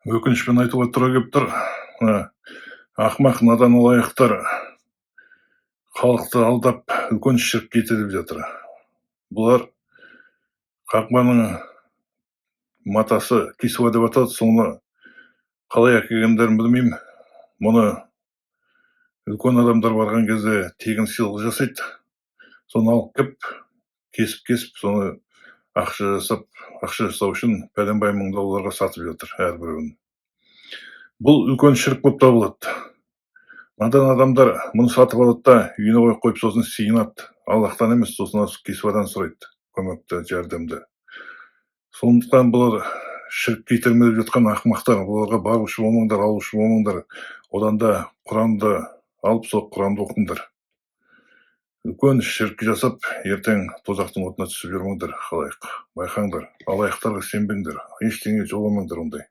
Өкінішпен айтуға тура келіп тұр, мына ақымақ, надан алаяқтар халықты алдап, үлкен шіркке итеріп жатыр. Бұлар Қағбаның матасы, кисуа деп аталады, соны қалай әкелгендерін білмеймін. Мұны үлкен адамдар барған кезде тегін сыйлық жасайды. Соны алып кеп, кесіп кесіп, соны ақша жасап, ақша жасау үшін пәленбай мың долларға сатып жатыр әрбіреуін. Бұл үлкен шірк болып табылады. Надан адамдар мұны сатып алады да, үйіне қойып қойып, сосын сыйынады. Аллахтан емес, сосын осы кисуадан сұрайды көмекті, жәрдемді. Сондықтан бұлар шіркке итермелеп жатқан ақымақтар. Бұларға барушы болмаңдар, алушы болмаңдар. Одан да Құранды алып, сол Құранды оқыңдар. Үлкен шірк жасап, ертең тозақтың отына түсіп жүрмеңдер. Халайық, байқаңдар, алаяқтарға сенбеңдер, ештеңеге жоламаңдар ондай.